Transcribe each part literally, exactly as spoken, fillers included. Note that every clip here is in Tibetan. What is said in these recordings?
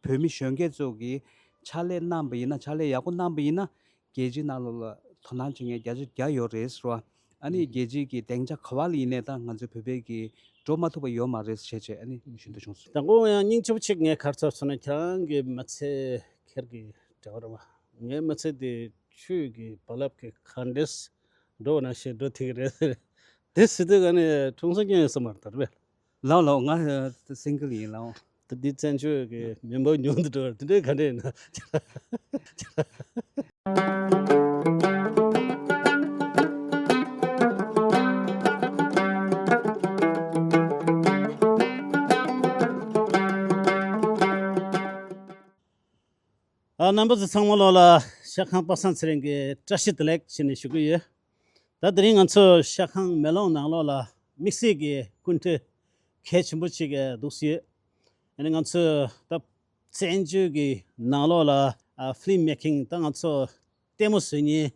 བོད་མི་གཞོན་སྐྱེས་ཚོ་གིས་ཕྱག་ལས་གནང་པ་ཡིན་ན། ཕྱག་ལས་ཡག་པོ་གནང་པ་ཡིན་ན། རྒྱལ་སྤྱིའི་ནང་ལོགས་ལ་དོ་སྣང་བྱེད་མཁན་རྒྱ་ཆེ་རྒྱ་ཡོད་རེད་ཟེར་བ། ཨ་ནི་རྒྱལ་སྤྱིའི་གི་སྡིངས་ཆ་ག་བ་ལ་ཡིན་ནའི་ད་ང་ཚོའི་བོད་པའི་གི་འགྲོ་མ་ཐུབ་པ་ཡོད་མ་རེད་ཟེར་བྱས་བྱས། ཨ་ནི་ཞུ་འདོད་བྱུང་སོང་། དང་པོ་ཡང་སྙིང་རྗེ་པོ་གཅིག་ངས་ག་རེ་ཚོར་སོང་ན། ཁྱེད་རང་གི་མི་ཚེ་ཁྱེད་ཀྱི་འབྲེལ་བ་རེད་བ། ངའི་མི་ཚེ་དེ་ཆོས་ཀྱི་རྦ་རླབས་ཀྱི་ག་འདྲས་འགྲོ་བ་ནང་བཞིན་འགྲོ་ཐུབ་ཀྱི་རེད། དེ་ཟེར་དུས་ཨ་ནི་ཁྲུང་ས་སྐྱོན་ཡོད་ས་མ་རེད་ད་རེད་པས། ལའོ་ལའོ། ང་སིང་གལ་ཡིན་ལའོ། ད་འདི་བཙན་བྱོལ་གྱི་མི་འབོར་ཉུང་དུ་འགྲོ་བར་དེ་འདྲའི་ག་འདྲ་ཡིན་ན། ཨ། རྣམ་པ་ཚོ་ཚང་མ་ལོག་ལ་ཤ་ཁང་པ་སངས་ཚེ་རིང་གི་བཀྲ་ཤིས་བདེ་ལེགས་ཞུ་ནས་ཞུ་གི་ཡོད། ད་དེ་རིང་ང་ཚོ་ཤ་ཁང་མེ་ལོང་ནང་ལོགས་ལ་དམིགས་བསལ་གྱི་སྐུ་མགྲོན་གལ་ཆེན་པོ་ཅིག་འདུག་སེ་ཡོད། ཨ་ནི་ང་ཚོས་ད་བཙན་བྱོལ་གྱི་ནང་ལོགས་ལ་ཨ་ཕི་ལིམ་མེ་ཀིང་ད་ང་ཚོ་ལྟད་མོ་བཟོ་མཁན་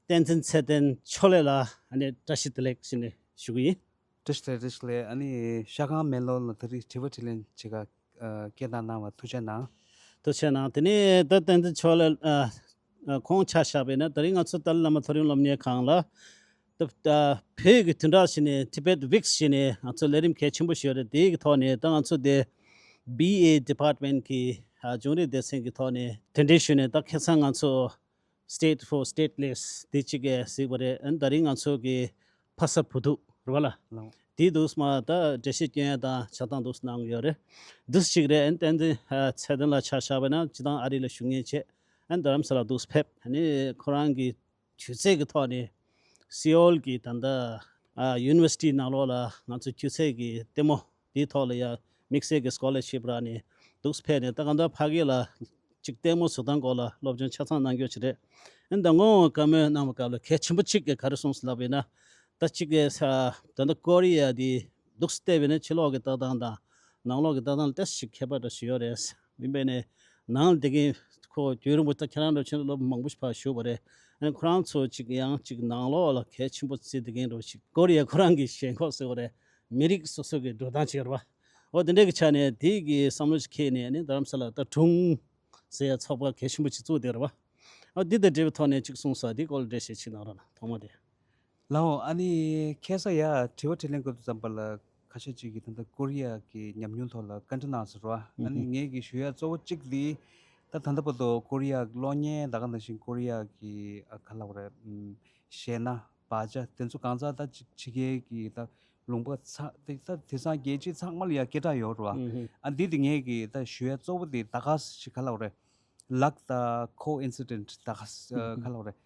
བསྟན་འཛིན་ཚེ་བརྟན་ཕྱོགས་ལས་ལ་ཨ་ནི་བཀྲ་ཤིས་བདེ་ལེགས་ཞུ་ནས་ཞུ་གི་ཡིན། བཀྲ་ཤིས་བདེ་ལེགས། བཀྲ་ཤིས་བདེ་ལེགས། ཨ་ནི་ཤ་ཁང་མེ་ལོང་ལ་ད་རེས་དྲི་བ་དྲིས་ལན་བྱེད་ག་ཨ་སྐད་བཏང་གནང་བ་ཐུགས་རྗེ་གནང་། ཐུགས་རྗེ་གནང་། དེ་ནས་ད་བསྟན་འཛིན་ཕྱོགས་ལས་ཨ་ཨ་ཁོང་ཆ་བཞག་པ་ཡིན་ན། ད་རིང་ང་ཚོ་ཏཱ་ལའི་བླ་མ་མཐོ་རིམ་སློབ་གཉེར་ཁང་ལ་ད་ད་བོད་ཀྱི་བདུན་ཕྲག་བཞི་ནས་Tibet Weeks་བྱས་ནས་ང་ཚོ་ལས་རིམ་གལ་ཆེན་པོ་ཞིག་ཡོད་རེད། དེའི་གི་ཐོག་ནས་ད་ང་ཚོ་དེ་བི་ཨེ་ཌི་པཱར་ཊི་མེན་ཊི་གི་ཨ་འབྱུང་རིམ་སྡེ་ཚན་གྱི་ཐོག་ནས་གདན་འདྲེན་ཞུས་ནས། ད་ཁ་སང་ང་ཚོ་State for Stateless་དེ་གཅིག་གིས་གཟིགས་པ་རེད། ཨ་ནི་ད་རིང་ང་ཚོ་གི་ཕ་ས་བུ་ཕྲུག་རེད་པ་ལ། ལགས། དེ་འདུག་སེ་མར་ད་འགྲེལ་བཤད་སྐྱོན་ཡ་དང་ཆ་ཚང་འདུག་སེ་གནང་གི་ཡོད་རེད། འདུག་སེ་གཅིག་རེད། ཨ་ནི་བསྟན་འཛིན་ཨ་ཚེ་བརྟན་ལགས་ཆ་བཞག་པ་ཡིན་ན་སྤྱིར་བཏང་ཨ་རི་ལ་བཞུགས་མཁན་བྱས། ཨ་ནི་རྡ་རམ་ས་ལ་འདུག་སེ་ཕེབས། ཨ་ནི་ཁོ་རང་གི་སྒྱུ་རྩལ་གྱི་ཐོག་ནས་སི་ཨོལ་གྱི་ད་ལྟ་ཨ་ཡུ་ནི་ཝར་སི་ཊི་ནང་ལོགས་ལ་ང་ཚོ་སྒྱུ་རྩལ་གྱི་ལྟད་མོ་དེའི་ཐོག་ལ་ཡ་དམིགས་བསལ་གྱི་སི་ཀོ་ལར་ཤིབ་རག་ནས་འདུག་སེ་ཕེབས་ནས། ད་གང་ལྟར་ཕ་གི་ལ་གཅིག་ལྟད་མོ་བཟོ་སྟངས་སྐོར་ལ་སློབ་སྦྱོང་ཆ་ཚང་གནང་རྒྱུ་ཅིག་རེད། ཨ་ནི་ད་སྔོན་བཀའ་མོལ་གནང་བའི་སྐབས་ལ་གལ་ཆེན་པོ་གཅིག་གིས་ག་རེ་གསུངས་སོང་ལབ་པ་ཡིན་ན། ད་གཅིག་གིས་ས་ད་ལྟ་ཀོ་རི་ཡ་དེ་འདུག་སེ་བལྟས་པ་ཡིན་ན་ཕྱི་ལོགས་ཀྱི་ལྟ་སྟངས་དང་ནང་ལོགས་ཀྱི་ལྟ་སྟངས་ལ་ཏོག་ཙམ་ཁྱད་པར་འདྲ་ཞིག་ཡོད་རེད། ཡིན་པས་ནས་ནང་ལ་བསྡད་མཁན་ཁོ་རྒྱུན་རིང་པོ་ད་ཁྱེད་རང་འདྲ་བྱས་ན་ལོ་མང་པོ་ཞིག་ཕར་བཞུགས་པ་རེད། ཨ་ནི་ཁོ་རང་ཚོ་གཅིག་ཡང་གཅིག་ནང་ལོགས་ལ་གལ་ཆེན་པོ་བརྩི་བསྡད་མཁན་འདྲ་ཞིག་ཀོ་རི་ཡ་ཁོ་རང་གི་ཞེན་ཁོག་ཟེར་བ་རེད། མི་རིགས་སོ་སོ་གི་འགྲོ་སྟངས་ཅིག་རེད་པ། འོ་དེ་འདྲ་གི་ཆ་ནས་དེ་གི་བསམ་བློ་ཞིག་འཁྱེར་ནས། ཨ་ནི་རྡ་རམ་ས་ལ་ད་དྲུང་ཟེར་ཡ་ཚོགས་པ་གལ་ཆེན་པོ་ཅིག་བཙུགས་བསྡད་རེད་པ། འོ་འདི་དང་འབྲེལ་བའི་ཐོག་ནས་ཅིག་གསུངས་སོང་། དེའི་སྐོར་ལ་འགྲེལ་བཤད་ཅིག་གནང་རོགས་གནང་། ཐོག་མ་དེ། ལའོ། ཨ་ནི་ཁ་སང་ཡ་དྲི་བ་དྲིས་ལན་སྐབས་དུས་ཙམ་པ་ལ་ཁ་ཤས་ཅིག་གིས་ད་ལྟ་ཀོ་རི་ཡ་གི་ཉམས་མྱོང་ཐོག་ལ་བཀའ་འདྲི་གནང་སོང་ར། ཨ་ནི་ངས་ཀྱིས་ཞུ་ཡ་གཙོ་བོ་གཅིག་འདི་ད་ད་ལྟ་བར་དུ་ཀོ་རི་ཡ་གློག་བརྙན་ད་ག་ནང་བཞིན་ཀོ་རི་ཡ་གི་ཨ་ག་ལབ་དགོས་རེད། ཨམ། གཞས་སྣ་བག་ཆགས་དེ་ཚོ་གང་ཟག་ད་ཅིག་ཕྱི་རྒྱལ་གྱི་ད་ལུང་པ་ཚ་དེ་ད་དེང་སང་རྒྱལ་སྤྱི་ཚང་མ་ལ་ཡ་སྐད་གྲགས་ཡོད་རེད་པ། ཨ་འདི་དེ་ངས་ཀྱིས་ད་ཞུ་ཡ་གཙོ་བོ་དེ་ད་ག་ཞིག་ག་ལབ་དགོས་རེད། ལག་ད་ཁོ་ཨིན་སི་ཌེན་ཊི་ད་ག་ཨ་ག་ལབ་དགོས་རེད།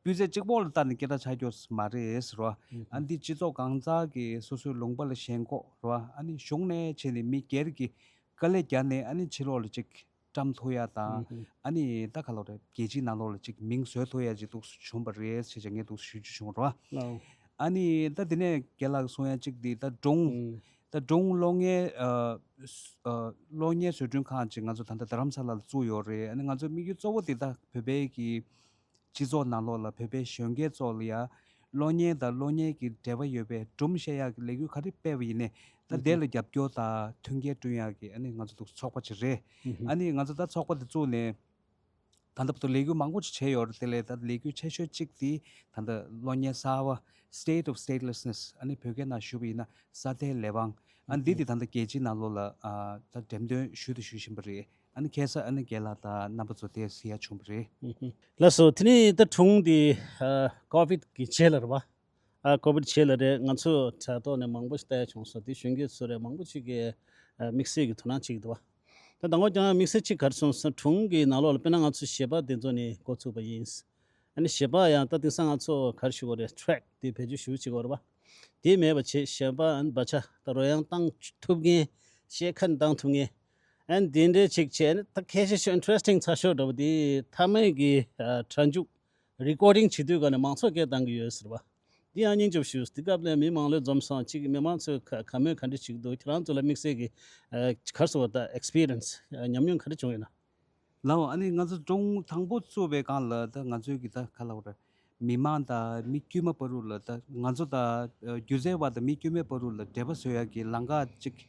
སྤུས་ཚད་གཅིག་པོ་ལ་བལྟས་ནས་སྐད་གྲགས་ཆགས་རྒྱུ་མ་རེད་ཟེར་བ། ཨ་འདི་སྤྱི་ཚོགས་གང་ཟག་གི་སོ་སོའི་ལུང་པ་ལ་ཞེན་ཁོག་རེད་བ། ཨ་ནི་གཞུང་ནས་བྱས་ནས་མི་སྒེར་གྱི་དཀའ་ལས་བརྒྱབ་ནས་ཨ་ནི་ཕྱི་ལོགས་ལ་ཅིག་བཀྲམ་ཐུབ་ཡ་དང་། ཨ་ནི་ད་ག་ལབ་རེད། རྒྱལ་སྤྱིའི་ནང་ལོགས་ལ་ཅིག་མིང་བཟོ་ཐུབ་ཡ་ཅིག་འདུག་སེ་བྱུང་བ་རེད་ཟེར་བྱས་ངས་འདུག་སེ་ཞུ་རྒྱུ་བྱུང་རེད་བ། ཨ་ནི་ད་དེ་ནས་རྒན་ལགས་གསུང་ཡ་ཅིག་འདི་ད་སྒྲུང་། ད་སྒྲུང་གློག་བརྙན་ཨ་ཨ་གློག་བརྙན་བཟོ་སྐྲུན་ཁང་ཅིག་ང་ཚོ་ད་ལྟ་རྡ་རམ་ས་ལ་ལ་བཙུགས་ཡོད་རེད། ཨ་ནི་ང་ཚོའི་དམིགས་ཡུལ་གཙོ་བོ་དེ་ད་བོད་པའི་གི་སྤྱི་ཚོགས་ནང་ལོགས་ལ་བོད་པའི་གཞོན་སྐྱེས་ཚོ་ལ་ཡ་གློག་བརྙན་དང་གློག་བརྙན་གྱི་འབྲེལ་བ་ཡོད་པའི་སྒྲུང་བཤད་ཡག་གི་ལས་འགུལ་ག་རེ་སྤེལ་བ་ཡིན་ནའི་ད་དེ་ལ་རྒྱབ་སྐྱོར་དང་མཐུན་རྐྱེན་བསྐྲུན་ཡག་གི་ཨ་ནི་ང་ཚོ་འདུག་ཚོགས་པ་ཅིག་རེད། ཨ་ནི་ང་ཚོ་ད་ཚོགས་པ་དེ་བཙུགས་ནས་ད་ལྟ་བར་དུ་ལས་འགུལ་མང་པོ་ཅིག་བྱས་ཡོད་རེད། དེ་ལས་ད་ལས་འགུལ་ཆེ་ཤོས་གཅིག་དེ་ད་ལྟ་གློག་བརྙན་གསར་བ་State of Statelessness ཨ་ནི་བོད་སྐད་ནང་ཞུ་བ་ཡིན་ན་ས་མཐའི་ལས་དབང་། ཨ་ནི་འདི་དེ་ད་ལྟ་རྒྱལ་སྤྱིའི་ནང་ལོགས་ལ་ཨ་ད་འགྲེམས་སྟོན་ཞུ་དང་ཞུ་བཞིན་པ་རེད། ཨ་ནི་ཁ་སང་ཨ་ནི་རྒན་ལགས་དང་རྣམ་པ་ཚོ་དེ་གཟིགས་ཡ་བྱུང་བ་རེད། ལགས་སོ། དེ་ནས་ད་སྒྲུང་འདི་ཨ་ཀོ་བིད་ཀྱི་རྗེས་ལ་རེད་བ། ཨ་ཀོ་བིད་རྗེས་ལ་རེད། ང་ཚོ་དྲ་ཐོག་ནས་མང་པོ་ཞིག་བལྟས་བྱུང་སོང་། དེ་གཞོན་སྐྱེས་ཚོ་རེད། མང་པོ་ཞིག་གིས་ཨ་དམིགས་བསལ་གྱི་དོ་སྣང་བྱེད་ཀྱི་འདུག་བ། ད་མདང་དགོང་ཀྱང་དམིགས་བསལ་གཅིག་ག་རེ་གསུངས་སོང་། སྒྲུང་གི་ནང་ལོགས་ལ་དཔེར་ན་ང་ཚོ་གཞས་པ་དེ་ཚོ་ནས་འགོ་ཚུགས་པ་ཡིན། ཨ་ནི་གཞས་པ་ཡང་ད་དེང་སང་ང་ཚོ་ག་རེ་ཞུ་དགོས་རེད། ཊེག་དེ་བེད་སྤྱོད་ཞུ་བྱེད་དགོས་རེད་བ། དེ་མེད་པ་བྱས་གཞས་པ་ཨ་ནི་བག་ཆགས་ད་རོལ་དབྱངས་བཏང་ཐུབ་མཁན། གཞས་ཁ་བཏང་ཐུབ་མཁན། ཨ་ནི་དེ་འདྲའི་ཅིག་བྱས་ནས་ད་ཁ་ཤས་ཤིག་ཨིན་ཊི་རེ་སི་ཊིང་ཚ་ཤོས་འདྲ་བོ་དེ་མཐའ་མའི་གི་ཨ་སྒྲ་འཇུག་རི་ཀོར་ཌིང་བྱེད་དུས་ག་ནས་མང་ཚོགས་སྐད་བཏང་གི་ཡོད་ཟེར་བ། འདི་ཡང་སྙིང་རྗེ་པོ་ཞུ། དེ་སྐབས་ལ་མི་མང་ལོས་འཛོམས་སོང་། གཅིག་མི་མང་ཚོས་ག་ག་མོས་ག་འདྲ་བྱེད་ཀྱི་འདུག་ཁྱེད་རང་ཚོ་ལ་དམིགས་བསལ་གྱི་ཨ་ག་རེ་ཟེར་བ་ད་ཨེག་སི་པི་རི་ཡན་སི་ཉམས་མྱོང་ག་འདྲ་བྱུང་ཡོད་ན། ལའོ། ཨ་ནི་ང་ཚོ་སྒྲུང་དང་པོ་བཙུགས་པའི་སྒང་ལ་ད་ང་ཚོའི་གི་ད་ག་ལབ་དགོས་རེད། མི་མང་དང་མི་དཀྱུས་མ་བར་དུ་ལ་ད་ང་ཚོ་ད་སྒྱུ་རྩལ་བ་དང་མི་དཀྱུས་མའི་བར་དུ་ལ་འབྲེལ་བ་བཟོ་ཡག་གི་ལམ་ཁ་ཅིག་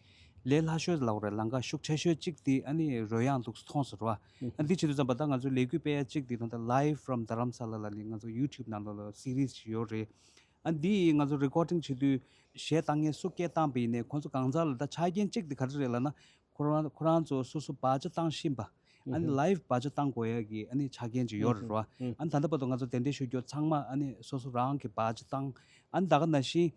ལས་སླ་ཤོས་ལབ་རེད། ལམ་ཁ་ཤུགས་ཆེ་ཤོས་གཅིག་དེ་ཨ་ནི་རོལ་དབྱངས་འདུག་མཐོང་སོང་ར། ཨ་འདི་བྱེད་དུས་ཙམ་པ་ད་ང་ཚོ་ལས་འགུལ་སྤེལ་ཡ་གཅིག་དེ་ད་ལྟ་Live from Dharamsala ལབ་ནས་ང་ཚོ་YouTube ནང་ལོགས་ལ་series ཞིག་ཡོད་རེད། ཨ་འདི་ང་ཚོ་recording བྱེད་དུས་གཞས་བཏང་མཁན་སུ་སྐད་བཏང་པ་ཡིན་ནའི་ཁོང་ཚོ་གང་ཟག་ལ་ད་ཆ་རྐྱེན་གཅིག་དེ་ག་རེ་རེད་ལབ་ན། ཁོ་རང་ཁོ་རང་ཚོ་སོ་སོ་བག་ཆགས་བཏང་ཤེས་པ། ཨ་ནི་live བག་ཆགས་བཏང་དགོས་ཡ་གི་ཨ་ནི་ཆ་རྐྱེན་ཅིག་ཡོད་རེད་ར། ཨ་ནི་ད་ལྟ་བར་དུ་ང་ཚོ་དེ་འདྲའི་ཞུ་རྒྱུ་ཚང་མ་ཨ་ནི་སོ་སོ་རང་གི་བག་ཆགས་བཏང་། ཨ་ནི་ད་ག་ནང་བཞིན་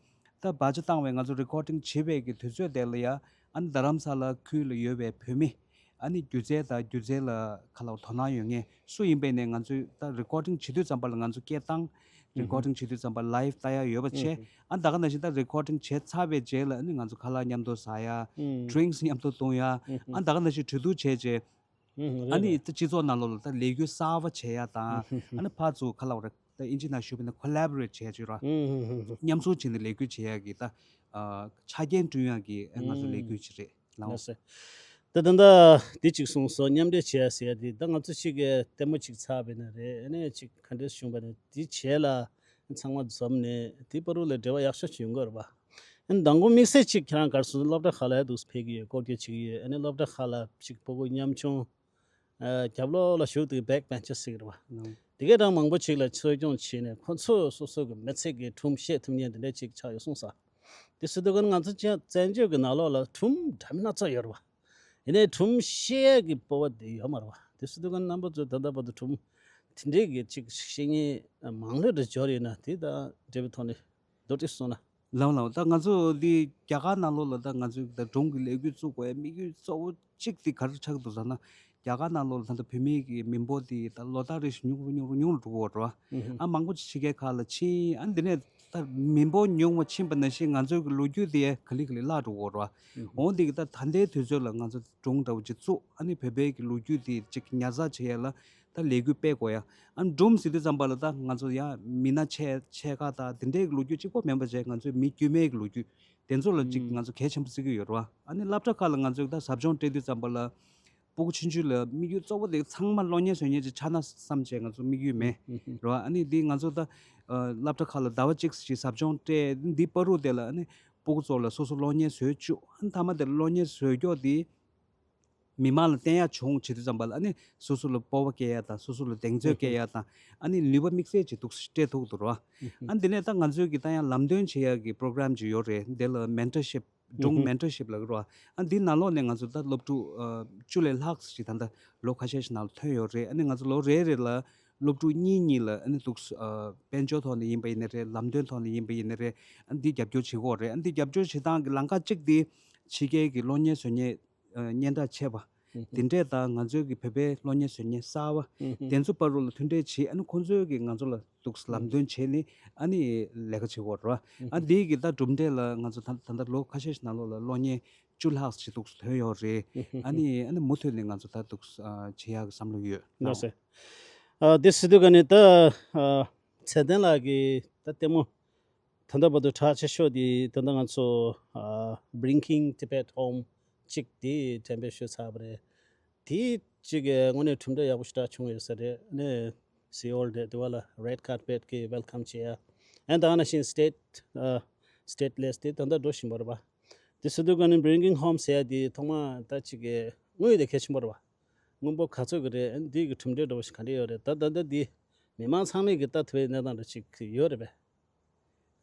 ད་བག་ཆགས་བཏང་བའི་ང་ཚོ་recording བྱེད་པའི་གི་དུས་ཚོད་དེ་ལ་ཡ་ཨ་ནི་རྡ་རམ་ས་ལ་ཁུལ་ལ་ཡོད་པའི་བོད་མི་ཨ་ནི་སྒྱུ་རྩལ་དང་སྒྱུ་རྩལ་ལ་ག་ལ་དོ་སྣང་ཡོད་མཁན་སུ་ཡིན་པའི་ནས་ང་ཚོས་ད་recording བྱེད་དུས་ཙམ་པ་ལ་ང་ཚོ་སྐད་བཏང་། recording བྱེད་དུས་ཙམ་པ་live ལྟ་ཡ་ཡོད་པ་བྱས། ཨ་ནི་ད་ག་ནང་བཞིན་ད་recording བྱས་ཚར་བའི་རྗེས་ལ་ཨ་ནི་ང་ཚོ་ཁ་ལག་མཉམ་དུ་ཟ་ཡ། drinks མཉམ་དུ་འཐུང་ཡ། ཨ་ནི་ད་ག་ནང་བཞིན་གྲོས་བསྡུར་བྱས་རྗེས། ཨ་ནི་ད་སྤྱི་ཚོགས་ནང་ལོགས་ལ་ད་ལས་འགུལ་གསར་པ་བྱེད་ཡ་དང་། ཨ་ནི་ཕར་ཚུར་ག་ལབ་རེད། ད་ཨིན་ཇི་ནང་ཞུས་པ་ན་collaborate བྱེད་ཡ་ཅིག་ར། མཉམ་ཚོགས་བྱས་ནས་ལས་འགུལ་བྱེད་ཡ་གི་ད་ཨ་ཆ་རྐྱེན་བསྐྲུན་ཡ་གི་ང་ཚོ་ལས་འགུལ་ཅིག་རེད་ལགས། ལགས་སོ། ད་ད་ལྟ་འདི་གཅིག་གསུངས་སོང་། མཉམ་འབྲེལ་བྱེད་ཡ་ཟེར་ཡ་དེ་ད་ང་ཚོ་གཅིག་གི་ལྟད་མོ་གཅིག་ཚར་བས་ན་རེད། ཨ་ནི་གཅིག་ག་འདྲས་བྱུང་བ་ནི་འདི་བྱས་ལ་ཚང་མ་འཛོམས་ནས་དེ་བར་དུ་ལ་འབྲེལ་བ་ཡག་ཤོས་ཅིག་ཡོང་གི་རེད་པ། ཨ་ནི་མདང་དགོང་དམིགས་བསལ་གཅིག་ཁྱེད་རང་གར་སོང་སློབ་གྲྭ་ཁག་ལ་ཡ་འདུག་ཕེབས་ཀྱི་ཡོད། སྐོར་སྐྱོད་བྱེད་ཀྱི་ཡོད། ཨ་ནི་སློབ་གྲྭ་ཁག་ལ་གཅིག་སྤུ་གུ་ཉམ་ཆུང་རྒྱབ་ལོགས་ལ་བཞུགས་དུས་backbenchers ཟེར་གི་རེད་པ། དེ་གས་རང་མང་པོ་ཅིག་ལ་འཚོ་སྐྱོང་བྱས་ནས་ཁོ་ཚོ་སོ་སོ་གི་མི་ཚེ་གི་སྒྲུང་བཤད་ཐུབ་མཁན་དེ་འདྲ་ཅིག་ཆགས་ཡོད་གསུངས་ས། དེ་སྲིད་དུས་ཀ་ང་ཚོ་ཅན་བཙན་བྱོལ་གྱི་ནང་ལོགས་ལ་སྒྲུང་འདྲ་མིན་སྣ་ཚོགས་ཡོད་རེད་པ། ཡིན་ནའི་སྒྲུང་བཤད་ཡས་ཀྱི་སྤོབས་པ་དེ་ཡོད་མ་རེད་པ། དེ་སྲིད་དུས་ཀ་རྣམ་པ་ཚོས་ད་ལྟ་བར་དུ་སྒྲུང་དེ་འདྲའི་གི་ཅིག་བཤད་མཁན་མང་ལོས་འདྲ་འབྱོར་ཡོད་ན་དེ་དང་འབྲེལ་བའི་ཐོག་ནས་མདོར་བསྡུས་གསུངས་ན། ལགས་ལགས། ད་ང་ཚོ་འདི་རྒྱ་གར་ནང་ལོགས་ལ་ད་ང་ཚོའི་ད་སྒྲུང་གི་ལས་འགུལ་བཙུགས་དགོས་ཡ་དམིགས་ཡུལ་གཙོ་བོ་གཅིག་དེ་ག་རེ་ཆགས་འདུག་ཟེར་ན། རྒྱ་གར་ནང་ལོགས་ལ་ད་ལྟ་བོད་མི་གི་མི་འབོར་དེ་ད་ལོ་ལྟར་རེ་བཞིན་ཉུང་རུ་ཉུང་རུ་ཉུང་རུ་འགྲོ་གི་ཡོད་རེད་པ། ཨ་མང་པོ་ཅིག་ཕྱི་རྒྱལ་ཁག་ལ་ཕྱིན། ཨ་འདི་ནས་ད་མི་འབོར་ཉུང་བ་ཕྱིན་པ་ནང་བཞིན་ང་ཚོའི་གི་ལོ་རྒྱུས་དེ་ག་ལེ་ག་ལེ་བརླག་འགྲོ་གི་ཡོད་རེད་པ། འོ་འདི་གི་ད་ད་ལྟའི་དུས་ཚོད་ལ་ང་ཚོ་སྒྲུང་འདྲ་བོ་ཅིག་བཙུགས། ཨ་ནི་བོད་པའི་གི་ལོ་རྒྱུས་དེ་ཅིག་ཉར་ཚགས་བྱེད་ཡ་ལ་ད་ལས་འགུལ་སྤེལ་དགོས་ཡ། ཨ་ནི་སྒྲུང་ཟེར་དུས་ཙམ་པ་ལ་ད་ང་ཚོ་ཡ་མི་སྣ་ཆེ་ཆེ་ཁག་དང་དེ་འདྲའི་གི་ལོ་རྒྱུས་གཅིག་པོ་མིན་པ་བྱས། ང་ཚོའི་མི་དཀྱུས་མའི་གི་ལོ་རྒྱུས་དེ་ཚོ་ལ་ཅིག་ང་ཚོ་གལ་ཆེན་པོ་བརྩི་གི་ཡོད་རེད་པ། ཨ་ནི་སློབ་གྲྭ་ཁག་ལ་ང་ཚོས་ད་ཟབ་སྦྱོང་སྤྲད་དུས་ཙམ་པ་ལ་སྤུ་གུ་ཆུང་ཆུང་ལ་དམིགས་ཡུལ་གཙོ་བོ་དེ་ཚང་མ་གློག་བརྙན་བཟོ་མཁན་ཅིག་ཆགས་ན་བསམ་བྱས་ང་ཚོ་དམིགས་ཡུལ་མེད་རེད་པ། ཨ་ནི་འདི་ང་ཚོ་ད་ཨ་སློབ་གྲྭ་ཁག་ལ་ཟླ་བ་གཅིག་ཅིག་ཟབ་སྦྱོང་སྤྲད། འདི་བར་དུ་དེ་ལ་ཨ་ནི་སྤུ་གུ་ཚོ་ལ་སོ་སོ་གློག་བརྙན་བཟོས་བཅུག་ཨ་ནི་མཐའ་མ་དེ་གློག་བརྙན་བཟོས་ཀྱོག་དེ་མི་མང་ལ་བསྟན་ཡག་བྱུང་བྱེད་དུས་ཙམ་པ་ལ་ཨ་ནི་སོ་སོ་ལ་སྤོབས་པ་སྐྱེ་ཡག་དང་། སོ་སོ་ལ་གདེང་ཚོད་སྐྱེ་ཡག་དང་། ཨ་ནི་ནུས་པ་དམིགས་བསལ་ཅིག་འདུག་སྤྲད་ཐུབ་འདུག་ར། ཨ་ནི་དེ་ནས་ད་ང་ཚོའི་གི་ད་ཡང་ལམ་སྟོན་བྱེད་ཡག་གི་པོ་རོ་གྷ་རམ་ཅིག་ཡོད་རེད། དེ་ལ་མེན་ཊར་ཤིབ་སྒྲུང་མེན་ཊར་ཤིབ་ལབ་ཀྱི་རེད་པ། ཨ་འདི་ནང་ལོགས་ནས་ང་ཚོ་ད་སློབ་ཕྲུག་ཨ་བཅུ་ལས་ལྷག་ཅིག་ད་ལྟ་ལོ་ཁ་ཤས་ཤིག་ནང་ལ་ཐོན་ཡོད་རེད། ཨ་ནི་ང་ཚོ་ལོ་རེ་རེ་ལ་སློབ་ཕྲུག་གཉིས་གཉིས་ལ་ཨ་ནི་འདུག་ཨ་དཔལ་འབྱོར་ཐོག་ནས་ཡིན་པ་ཡིན་ནའི་རེད། ལམ་སྟོན་ཐོག་ནས་ཡིན་པ་ཡིན་ནའི་རེད། ཨ་འདི་རྒྱབ་སྐྱོར་བྱེད་ཀྱི་ཡོད་རེད། ཨ་འདི་རྒྱབ་སྐྱོར་བྱེད་སྟངས་ཀྱི་ལམ་ཁ་གཅིག་དེ་ཕྱི་རྒྱལ་གྱི་གློག་བརྙན་བཟོ་མཁན་ཨ་སྙན་གྲགས་ཆེ་བ་དེ་འདྲས་དང་ང་ཚོའི་གི་བོད་པའི་གློག་བརྙན་བཟོ་མཁན་གསར་པ་དེ་ཚོ་བར་དུ་ལ་མཐུན་འབྲེལ་བྱེད། ཨ་ནི་ཁོང་ཚོའི་གི་ང་ཚོ་ལ་འདུག་ལམ་སྟོན་བྱས་ནས་ཨ་ནི་ལས་ཀ་བྱེད་ཀྱི་ཡོད་རེད་པ། ཨ་འདི་གི་ད་གྲུབ་འབྲས་ལ་ང་ཚོ་ད་ད་ལྟ་ལོ་ཁ་ཤས་ཤིག་ནང་ལོགས་ལ་གློག་བརྙན་བཅུ་ལྷག་ཅིག་འདུག་ཐོན་ཡོད་རེད། ཨ་ནི་ཨ་ནི་མུ་མཐུད་ནས་ང་ཚོ་ད་འདུག་ཨ་བྱེད་ཡག་གི་བསམ་བློ་ཡོད། ལགས་སོ། ཨ་དེ་ཟེར་དུས་ག་ནས་ད་ཨ་ཚེ་བརྟན་ལགས་ཀྱི་ད་ལྟད་མོ་ད་ལྟ་བར་དུ་གྲགས་ཆེ་ཤོས་དེ་ད་ལྟ་ང་ཚོ་ཨ་Bringing Tibet Home གཅིག་དེ་འགྲེམས་སྤེལ་ཞུས་ཚར་བ་རེད། དེ་གཅིག་གི་དངོས་གནས་གྲུབ་འབྲས་ཡག་པོ་ཞེ་དྲག་བྱུང་ཡོད་ས་རེད། ཨ་ནི་སི་ཨོལ་རེད། དེ་བ་ལ་red carpet གི་welcome བྱེད་ཡ། ཨ་ནི་ད་ག་ནང་བཞིན་state ཨ་stateless དེ་ད་ལྟ་འགྲོ་བཞིན་པ་རེད་པ། དེ་ཟེར་དུས་ག་ནས་Bringing Home ཟེར་ཡ་དེ་ཐོག་མ་ད་ཅིག་གི་དངུལ་དེ་གལ་ཆེན་པོ་རེད་པ། དངུལ་འབོར་ག་ཚོད་ཀྱི་རེད། ཨ་ནི་དེ་གི་གྲུབ་འབྲས་འདྲ་བོ་ཞིག་ག་འདྲ་ཡོད་རེད། ད་ད་ལྟ་དེ་མི་མང་ཚང་མས་གི་ལྟ་ཐུབ་པའི་གནས་སྟངས་འདྲ་ཅིག་ཡོད་རེད་པས།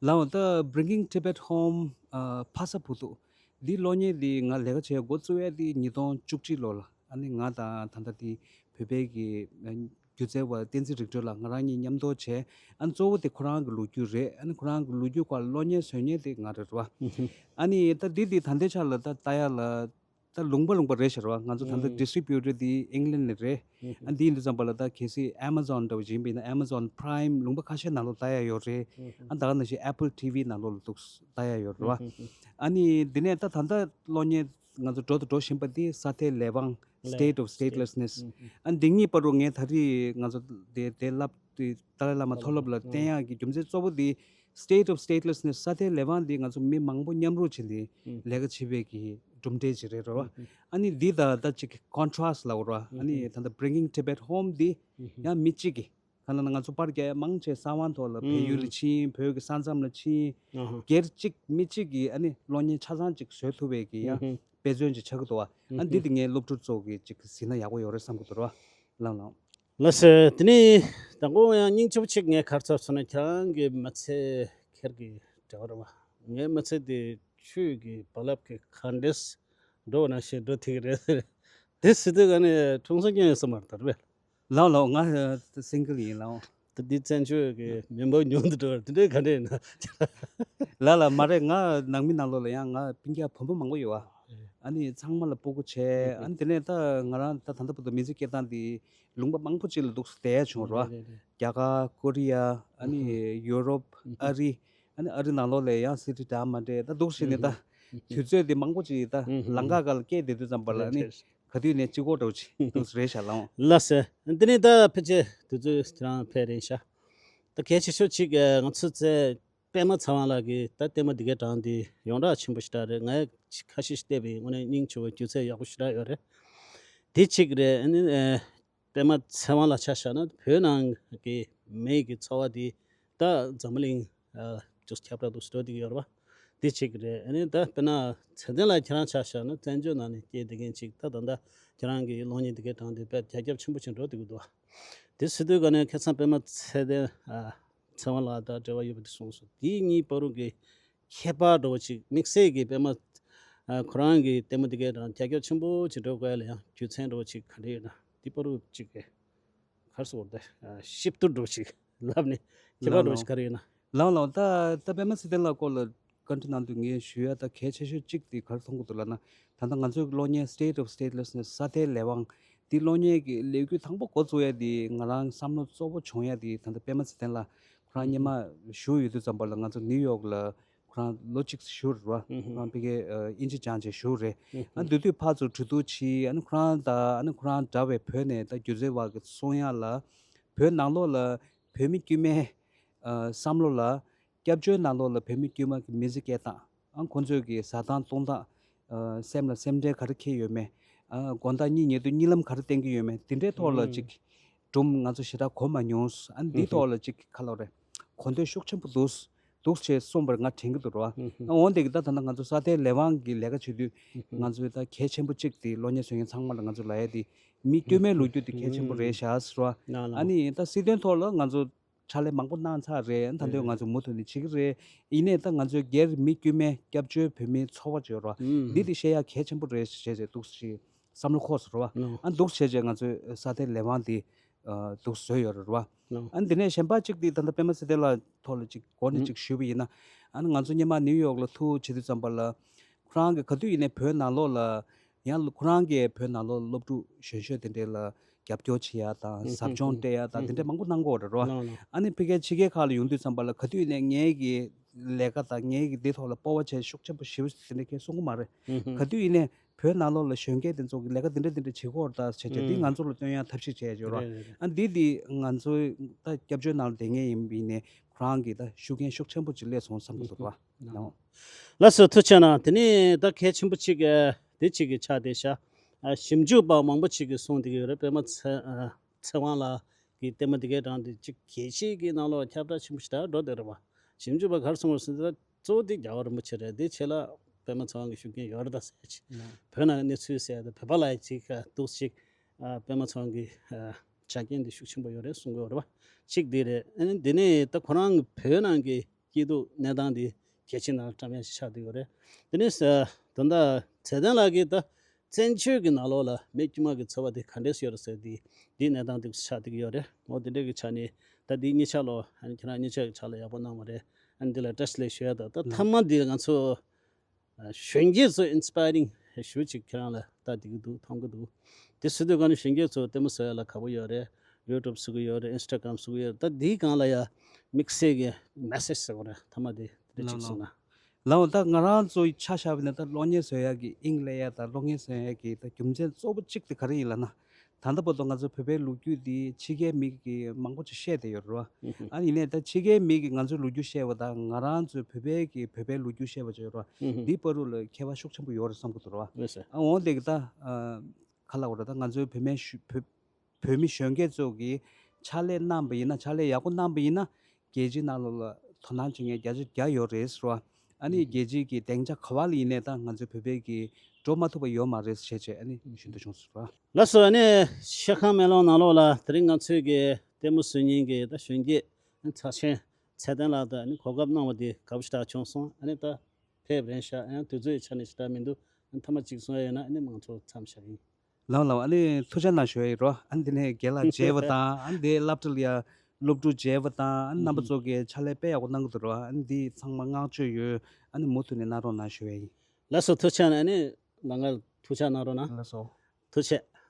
ལགས་འོང་། ད་Bringing Tibet Home ཨ་ཕ་ས་བུ་ཐུག་འདི་གློག་བརྙན་འདི་ང་ལས་ཀ་བྱེད་འགོ་བཙུགས་ཡ་འདི་ཉིས་སྟོང་བཅུ་གཅིག་ལོ་ལ། ཨ་ནི་ང་དང་ད་ལྟ་འདི་བོད་པའི་གི་ཨ་སྒྱུ་རྩལ་བ་བསྟན་འཛིན་རིག་གྲོལ་ལགས་ང་རང་གཉིས་མཉམ་དུ་བྱས། ཨ་ནི་གཙོ་བོ་དེ་ཁོ་རང་གི་ལོ་རྒྱུས་རེད། ཨ་ནི་ཁོ་རང་གི་ལོ་རྒྱུས་སྐོར་ལ་གློག་བརྙན་བཟོ་མཁན་དེ་ང་རེད་ར། ཨ་ནི་ད་འདི་འདི་ད་ལྟའི་ཆ་ལ་ད་ལྟ་ཡ་ལ་ད་ལུང་པ་ལུང་པ་རེད་ཤག་ར། ང་ཚོ་ད་ལྟ་ཨུ་distributor དེ་England ནས་རེད། ཨུ་ཨ་འདི་ཡིན་དུས་ཙམ་པ་ལ་ད་གལ་སྲིད་Amazon འདྲ་བོ་ཡིན་པ་ཡིན་ན་Amazon Prime ལུང་པ་ཁ་ཤས་ནང་ལོགས་ལྟ་ཡ་ཡོད་རེད། ཨུ་ཨ་ད་ག་ནང་བཞིན་Apple T V ནང་ལོགས་ལ་འདུག་ལྟ་ཡ་ཡོད་རེད་བ། ཨུ་ཨ་ནི་འདི་ནས་ད་ད་ལྟ་གློག་བརྙན་ང་ཚོ་འགྲོ་དང་འགྲོ་བཞིན་པ་འདི་ས་མཐའི་ལས་དབང་State of Statelessness ཨུ་ཨ་ཨ་འདི་གཉིས་བར་དུ་ངས་ད་རེས་ང་ཚོ་དེ་དེ་ལབ་དེ་ཏཱ་ལའི་བླ་མ་མཐོ་སློབ་ལ་བསྟན་ཡག་གི་རྒྱུ་མཚན་གཙོ་བོ་དེ་State of Statelessness ས་མཐའི་ལས་དབང་འདི་ང་ཚོ་མི་མང་པོ་མཉམ་རུབ་བྱས་ནས་ལས་ཀ་བྱེད་པའི་གི་གྲུབ་འབྲས་ཅིག་རེད་རོ། ཨ་ནི་འདི་དང་ད་ཅིག་contrast ལབ་རོ། ཨ་ནི་ད་ལྟ་Bringing Tibet Home འདི་ཡང་མི་གཅིག་གིས་གང་ལབ་ན་ང་ཚོ་པར་རྒྱག་ཡ་མང་ཆེ་ས་དབང་ཐོག་ལ་བལ་ཡུལ་ལ་ཕྱིན། བོད་ཀྱི་ས་མཚམས་ལ་ཕྱིན། སྒེར་གཅིག་མི་གཅིག་གིས་ཨ་ནི་གློག་བརྙན་ཆ་ཚང་ཅིག་བཟོས་ཐུབ་པའི་གི་ཡང་ དཔེ་མཚོན་ཅིག་ཆགས་ཀྱི་འདུག་བ། ཨ་འདི་དེ་ངའི་སློབ་ཕྲུག་ཚོ་གི་ཅིག་གཟིགས་ན་ཡག་པོ་ཡོད་རེད་བསམ་གྱི་འདུག་ར། ལགས་ལགས། ལགས་སོ། དེ་ནས་དང་པོ་ཡང་སྙིང་རྗེ་པོ་ཅིག་ངས་ག་རེ་ཚོར་སོང་ན། ཁྱེད་རང་གི་མི་ཚེ་ཁེར་གྱི་འབྲེལ་བ་རེད་བ། ངའི་མི་ཚེ་དེ་ཆོས་ཀྱི་རྦ་རླབས་ཀྱི་ག་འདྲས་འགྲོ་བ་ནང་བཞིན་འགྲོ་ཐིག་རེད། དེ་སྲིད་དུས་ག་ནས་འཁྲུངས་ས་སྐྱོན་ཡོད་ས་མ་རེད་ད་རེད་པས། ལགས་ལགས། ང་སིང་གལ་ཡིན་ལགས། ད་འདི་བཙན་བྱོལ་གྱི་མི་འབོར་ཉུང་དུ་འགྲོ་བ་དེ་འདྲའི་ག་འདྲ་ཡིན་ན། ལགས་ལགས། མ་རེད། ང་ནང་མི་ནང་ལོགས་ལ་ཡང་ང་སྤུན་ཀྱག་བུ་མོ་མང་པོ་ཡོད་བ། ཨ་ནི་ཚང་མ་ལ་སྤུ་གུ་བྱས། ཨ་ནི་དེ་ནས་ད་ང་རང་ད་ད་ལྟ་བར་དུ་མི་ཚེ་སྐྱེལ་སྟངས་འདི་ལུང་པ་མང་པོ་ཅིག་ལ་འདུག་སེ་བསྡད་ཡ་བྱུང་ར། རེད་རེད། རྒྱ་གར། ཀོ་རི་ཡ། ཨ་ནི་ཡུ་རོབ། ཨ་རི། ཨ་ནི་ཨ་རི་ནང་ལོགས་ལ་ཡང་སི་ཊི་འདྲ་མ་འདྲ་ད་འདུག་སེ་བྱས་ནས་ད་དུས་ཚོད་འདི་མང་པོ་ཅིག་ད་ལམ་ཁ་སྒང་ལ་བསྐྱལ་བསྡད་དུས་ཙམ་པ་ལ་ཨ་ནི། ག་དུས་ནས་གཅིག་པོ་འདྲ་བོ་ཅིག་འདུག་རེད་ཤག་ལགས། ལགས་སོ། འདི་ནི་ད་ཕལ་ཆེར་དུས་ཚོད་ཁྱེད་རང་ཕེབས་རན་ཤག་ད་གལ་ཆེ་ཤོས་གཅིག་ང་ཚོའི་རྩེ་པད་མ་ཚེ་དབང་ལགས་ཀྱི་ད་ལྟད་མོ་འདི་གའི་གྲངས་འདི་ཡོངས་གྲགས་ཆེན་པོ་ཞེ་དྲག་རེད། ངས་ཁ་ཤས་ཤིག་བལྟས་པ་ཡིན། དངོས་གནས་སྙིང་རྗེ་བོ་སྒྱུ་རྩལ་ཡག་པོ་ཞེ་དྲག་ཡོད་རེད། དེ་གཅིག་རེད། ཨ་ནི་ཨ། པད་མ་ཚེ་དབང་ལ་ཆ་བཞག་ན་བོད་ནང་གི་མི་གི་འཚོ་བ་དེ་ད་འཛམ་བུ་གླིང་ཨ་ཅུང་ཁྱབ་བསྒྲགས་འདུག་སེ་འགྲོ་བསྡད་ཀྱི་ཡོད་རེད་པ། དེ་གཅིག་རེད། ཨ་ནི་ད་དཔེར་ན་ཚེ་བརྟན་ལགས་ཁྱེད་རང་ཆ་བཞག་ན་བཙན་བྱོལ་ནང་ནས་སྐྱེས་བསྡད་མཁན་ཅིག་ད་ད་ལྟ་ཁྱེད་རང་གི་གློག་བརྙན་དེ་གའི་གྲངས་དེ་དཔེ་རྒྱ་ཁྱབ་ཆེན་པོ་ཅིག་འགྲོ་བསྡད་ཀྱི་འདུག་པ། དེ་སྲིད་དུས་ག་ནས་ཁ་སང་པད་མ་ཚེ་བརྟན་ཨ་ཚེ་དབང་ལགས་དང་འབྲེལ་བ་ཡོད་པ་དེ་གསུངས་སོང་། དེ་གཉིས་བར་དུ་གི་ཁྱད་པར་འདྲ་བོ་ཅིག་དམིགས་བསལ་གྱི་པད་མ་ཨ་ཁོ་རང་གི་ལྟད་མོ་དེ་གའི་གྲངས་རྒྱ་ཁྱབ་ཆེན་པོ་ཅིག་འགྲོ་དགོས་ཡ་ལ་ཡང་རྒྱུ་མཚན་འདྲ་བོ་ཅིག་ག་འདྲ་ཡོད་ན། དེ་བར་དུ་ཅིག་གི་ག་རེ་ཟེར་དགོས་རེད། ཨ་གཤིབ་བསྡུར་འདྲ་བོ་ཅིག་ལབ་ནས་ཁྱད་པར་འདྲ་བོ་ཅིག་ག་རེ་ཡོད་ན། ལགས་ལགས། ད་ད་པད་མ་ཚེ་བརྟན་ལགས་སྐོར་ལ་བཀའ་འདྲི་གནང་དུས་ངས་ཞུ་ཡ་ད་གལ་ཆེ་ཤོས་གཅིག་དེ་ག་རེ་མཐོང་གི་འདུག་ལབ་ན། ད་ལྟ་ང་ཚོའི་གློག་བརྙན་State of Statelessness ས་མཐའི་ལས་དབང་འདི་གློག་བརྙན་གྱི་ལས་འགུལ་དང་པོ་འགོ་བཙུགས་ཡ་དེ་ང་རང་བསམ་བློ་གཙོ་བོ་བྱུང་ཡ་དེ་ད་ལྟ་པད་མ་ཚེ་བརྟན་ལགས་ཁོ་རང་སྔོན་མ་བཞུགས་ཡོད་དུས་ཙམ་པ་ལ་ང་ཚོ་ནིའུ་ཡོག་ལ་ཁོ་རང་ལོ་གཅིག་བཞུགས་རེད་པ། ཁོ་རང་ཕ་གིའི་ཨ་དབྱིན་ཇི་སྦྱངས་བྱས་བཞུགས་རེད། ཨ་འདི་དུས་ཕར་ཚུར་གྲོས་བསྡུར་བྱས། ཨ་ནི་ཁོ་རང་དང་ཨ་ནི་ཁོ་རང་འདྲ་བའི་བོད་ནས་ད་སྒྱུ་རྩལ་བ་གི་གསུང་ཡ་ལ་བོད་ནང་ལོགས་ལ་བོད་མི་དཀྱུས་མའི་ཨ་བསམ་བློ་ལ་སྐྱབས་བཅོལ་ནང་ལོགས་ལ་བོད་མི་དཀྱུས་མ་གི་མི་ཚེ་སྐྱེལ་སྟངས། ཨ་ཁོང་ཚོས་ཀྱི་བཟའ་སྟངས་གཏོང་སྟངས། ཨ་སེམས་ལ་སེམས་ཁྲལ་ག་རེ་འཁྱེར་ཡོད་མེད། ཨ་དགོང་དག་གཉིད་ཉལ་དུས་གཉིད་ལམ་ག་རེ་བསྟེན་གྱི་ཡོད་མེད། དེ་འདྲའི་ཐོག་ལ་ཅིག་སྒྲུང་ང་ཚོ་ཞེ་དྲག་གོ་མ་མྱོང་། ཨ་འདིའི་ཐོག་ལ་ཅིག་ག་ལབ་རེད། གོ་འདོད་ཤུགས་ཆེན་པོ་འདུག་འདུག་ཅེས་གསུངས་པར་ང་དྲན་གྱི་འདུག་ར། ཨ་འོན་ཏེ་གི་ད་ད་ལྟ་ང་ཚོ་ས་མཐའི་ལས་དབང་གི་ལས་ཀ་བྱེད་དུས་ང་ཚོའི་ད་གལ་ཆེན་པོ་གཅིག་དེ་གློག་བརྙན་བཟོ་མཁན་ཚང་མ་ལ་ང་ཚོ་ལབ་ཡ་དེ་མི་དཀྱུས་མའི་ལོ་རྒྱུས་དེ་གལ་ཆེན་པོ་རེད་ཤག་ཟེར་བ། ཨ་ནི་ད་སྲིད་དོན་ཐོག་ལ་ང་ཚོ་ཕྱག་ལས་མང་པོ་གནང་ཚར་རེད། ད་དུང་ང་ཚོ་མུ་མཐུད་ནས་བྱེད་ཀྱི་རེད། ཡིན་ནའི་ད་ང་ཚོའི་སྒེར་མི་དཀྱུས་མའི་སྐྱབས་བཅོལ་བོད་མིའི་འཚོ་བ་ཅིག་ཡོད་རེད་བ། འདི་དེ་བཤད་ཡ་གལ་ཆེན་པོ་རེད་ཞེས་བྱས་འདུག་ཞེས་བསམ་བློ་འཁོར་སོང་རེད་བ། ཨ་འདུག་བྱས་བྱས་ང་ཚོའི་ས་མཐའི་ལས་དབང་འདི་འདུག་བཟོས་ཡོད་རེད་བ། ཨ་འདི་ནས་གཞན་པ་གཅིག་འདི་ད་ལྟ་པད་མ་ཚེ་བརྟན་ལགས་ཐོག་ལ་གཅིག་འགོ་ནས་གཅིག་ཞུས་པ་ཡིན་ན། ཨ་ནི་ང་ཚོ་སྔོན་མ་ནིའུ་ཡོག་ལ་ཐུག་བྱེད་དུས་ཙམ་པ་ལ་ཁོ་རང་གི་ག་དུས་ཡིན་ནའི་བོད་ནང་ལོགས་ལ་ཡང་ཁོ་རང་གིས་བོད་ནང་ལོགས་སློབ་ཕྲུག་གཞོན་གཞོན་དེ་འདྲས་ལ་རྒྱབ་སྐྱོར་བྱེད་ཡ་དང་ཟབ་སྦྱོང་སྤྲད་ཡ་དང་དེ་འདྲས་མང་པོ་གནང་གི་ཡོད་རེད་བ། ཨ་ནི་ཕ་གིའི་ཕྱི་རྒྱལ་ཁག་ལ་ཡོང་དུས་ཙམ་པ་ལ་ག་དུས་ཡིན་ནའི་ངའི་གི་ལས་ཀ་དང་ངའི་གི་འདི་ཐོག་ལ་སྤོབས་པ་བྱས་ཤུགས་ཆེན་པོ་ཞེ་པོ་དེ་འདྲས་ཁྱེད་གསུང་གི་མ་རེད། ག་དུས་ཡིན་ནའི་བོད་ནང་ལོགས་ལ་གཞོན་སྐྱེས་དེ་ཚོ་གི་ལས་ཀ་འདི་འདྲ་འདི་འདྲ་བྱེད་ཀྱི་ཡོད་རེད་ད་བྱས་བྱས་འདི་ང་ཚོ་ལ་སྟོན་ཡ་ཐབས་ཤེས་བྱས་ཡོད་རེད། ཨ་འདི་འདི་ང་ཚོའི་ད་སྐྱབས་བཅོལ་ནང་ལ་བསྡད་མཁན་ཡིན་པ་ཡིན་ནའི་ཁོ་རང་གི་ད་ཤུགས་རྐྱེན་ཤུགས་ཆེན་པོ་ཅིག་སླེབས་སོང་བསམ་གྱི་འདུག་ར། ལགས་སོ། ཐུགས་རྗེ་གནང་། དེ་ནས་ད་གལ་ཆེན་པོ་གཅིག་ཨ་དེ་གཅིག་གི་ཆ་དེ་ཤ་ཨ་ཞིབ་འཇུག་པ་མང་པོ་གཅིག་གིས་གསུངས་བསྡད་ཀྱི་ཡོད་རེད། པད་མ་ཚེ་ཨ་ཚེ་དབང་ལགས་ཀྱི་ལྟད་མོ་དེ་གའི་གྲངས་དེ་གཅིག་རྒྱལ་སྤྱིའི་གི་ནང་ལོགས་ཁྱབ་བསྒྲགས་ཆེན་པོ་ཞིག་ད་འགྲོ་བསྡད་རེད་བ། ཞིབ་འཇུག་པ་ག་རེ་གསུངས་པ་ཟེར་ན་གཙོ་བོ་དེ་རྒྱལ་བ་རིན་པོ་ཆེ་རེད། དེ་ཆེད་ལ་པད་མ་ཚེ་དབང་གི་ཤུགས་རྐྱེན་ཡོད་རེད་ད་ཟེར་ཅིག་བོད་ནང་གི་གནས་ཚུལ་ཟེར་ཡ་ད་བོད་པ་ལ་ཡ་ཅིག་འདུག་ཅིག་ཨ་པད་མ་ཚེ་དབང་གི་ཨ་ཆ་རྐྱེན་དེ་ཤུགས་ཆེན་པོ་ཡོད་རེད་གསུང་གི་ཡོད་རེད་བ། གཅིག་དེ་རེད། ཨ་ནི་དེ་ནས་ད་ཁོ་རང་གི་བོད་ནང་གི་སྐྱིད་སྡུག་གནས་སྟངས་དེ་རྒྱལ་སྤྱིའི་ནང་བཀྲམ་ཡ་ཞིག་ཆགས་བསྡད་ཡོད་རེད། དེ་ནས་ད་ལྟ་ཚེ་བརྟན་ལགས་ཀྱིས་ད་བཙན་བྱོལ་གྱི་ནང་ལོགས་ལ་མི་དཀྱུས་མ་གི་འཚོ་བ་དེ་ག་འདྲས་ཡོད་རེད་ཟེར་དེ་དེའི་གནས་སྟངས་དེ་ཆགས་བསྡད་ཀྱི་ཡོད་རེད། འོ་དེ་འདྲས་ཀྱི་ཆ་ནས་ད་དེའི་གཉིས་ཆ་ལོ་ཨ་ནི་ཁྱེད་རང་གཉིས་ཆ་གི་ཆ་ལ་ཡག་པོ་གནང་བ་རེད། ཨ་ནི་འདི་ལ་བཀྲ་ཤིས་བདེ་ལེགས་ཞུ་ཡ་ད་ད་མཐའ་མ་འདི་ང་ཚོ་གཞོན་སྐྱེས་ཚོ་ཨིན་སི་པ་ཡ་རིང་ཞེ་པོ་ཅིག་ཁྱེད་རང་ལ་ལྟ་བསྡད་ཀྱི་འདུག་མཐོང་གི་འདུག་དེ་སྲིད་དུས་ག་ནས་གཞོན་སྐྱེས་ཚོ་ལྟད་མོ་བཟོ་ཡ་ལ་དགའ་པོ་ཡོད་རེད། ཡུ་ཊུབ་བཟོ་གི་ཡོད་རེད། ཨིན་སི་ཊ་གྷ་རམ་བཟོ་གི་ཡོད་རེད། ད་འདིའི་སྒང་ལ་ཡ་དམིགས་བསལ་གྱི་མེ་སེ་ཇི་ཟེར་དགོས་རེད། མཐའ་མ་དེ་དེ་འདྲ་ཅིག་གསུངས་ན། ལགས་འོ། ད་ང་རང་ཚོའི་ཆ་བཞག་པ་ཡིན་ན་ད་གློག་བརྙན་བཟོ་ཡ་གི་དབྱིངས་སླེབས་ཡ་ད་གློག་བརྙན་བཟོ་ཡ་གི་ད་རྒྱུ་མཚན་གཙོ་བོ་གཅིག་དེ་ག་རེ་ཡིན་ལབ་ན། ད་ལྟ་བར་དུ་ང་ཚོ་བོད་པའི་ལོ་རྒྱུས་འདི་ཕྱི་རྒྱལ་མི་གིས་མང་པོ་ཅིག་བཤད་བསྡད་ཡོད་རེད་བ། ཨ་ནི་ཡིན་ནའི་ད་ཕྱི་རྒྱལ་མི་གིས་ང་ཚོའི་ལོ་རྒྱུས་བཤད་པ་དང་ང་རང་ཚོའི་བོད་པའི་གིས་བོད་པའི་ལོ་རྒྱུས་བཤད་པ་ཅིག་ཡོད་རེད་བ། འདི་བར་དུ་ལ་ཁྱད་པར་ཤུགས་ཆེན་པོ་ཡོད་རེད་བསམ་གྱི་འདུག་རེད་བ། ཨ་འོན་ཏེ་གི་ད་ཨ་ག་ལབ་དགོས་རེད། ད་ང་ཚོའི་བོད་མི་གཞོན་བོད་བོད་མི་གཞོན་སྐྱེས་ཚོ་གིས་ཕྱག་ལས་གནང་པ་ཡིན་ན། ཕྱག་ལས་ཡག་པོ་གནང་པ་ཡིན་ན། རྒྱལ་སྤྱིའི་ནང་ལོགས་ལ་དོ་སྣང་བྱེད་མཁན་རྒྱ་ཆེ་རྒྱ་ཡོད་རེད་ཟེར་བ། ཨ་ནི་རྒྱལ་སྤྱིའི་གི་སྡིངས་ཆ་ག་བ་ལ་ཡིན་ནའི་ད་ང་ཚོའི་བོད་པའི་གི་ འགྲོ་མ་ཐུབ་པ་ཡོད་མ་རེད་ཟེར་བྱས་ཨ་ནི་ཞུ་འདོད་བྱུང་སོང་ར། ལགས་སོ། ཨ་ནི་ཤ་ཁང་མེ་ལོང་ནང་ལོགས་ལ་དེ་རིང་ང་ཚོའི་གི་ལྟད་མོ་བཟོ་མཁན་གི་ད་གཞོན་སྐྱེས་ཚགས་ཆེན་ཚེ་བརྟན་ལགས་དང་ཨ་ནི་གོ་སྐབས་གནང་བ་དེ་དགའ་པོ་ཞེ་དྲག་བྱུང་སོང་། ཨ་ནི་ད་ཕེབས་རན་ཤག་ཡང་དུས་ཚོད་ཆ་ནས་ཞེ་དྲག་མི་འདུག་ཨ་ནི་ཐ་མ་གཅིག་གསུང་ཡ་ཡོད་ན་ཨ་ནི་མང་ཚོགས་མཚམས་བཞག་ཡིན། ལའོ་ལའོ། ཨ་ནི་ཐུགས་རྗེ་གནང་ཞུ་ཡ་ཡིན་རོ། ཨ་ནི་དེ་ནས་རྒན་ལགས་མཇལ་བ་དང་ཨ་ནི་དེ་སློབ་གྲྭ་ལ་ཡ་སློབ་ཕྲུག་མཇལ་བ་དང་ཨ་ནི་རྣམ་པ་ཚོ་གི་ཕྱག་ལས་དཔེ་ཡག་པོ་གནང་གི་འདུག་རོ། ཨ་ནི་འདི་ཚང་མ་བསྔགས་བརྗོད་ཡོད། ཨ་ནི་མུ་མཐུད་ནས་གནང་རོགས་གནང་ཞུ་ཡ་ཡིན། ལགས་སོ། ཐུགས་རྗེ་གནང་། ཨ་ནི་ལ་ངར་ཐུགས་རྗེ་གནང་རོགས་གནང་། ལགས་སོ། ཐུགས་རྗེ་ཆེ།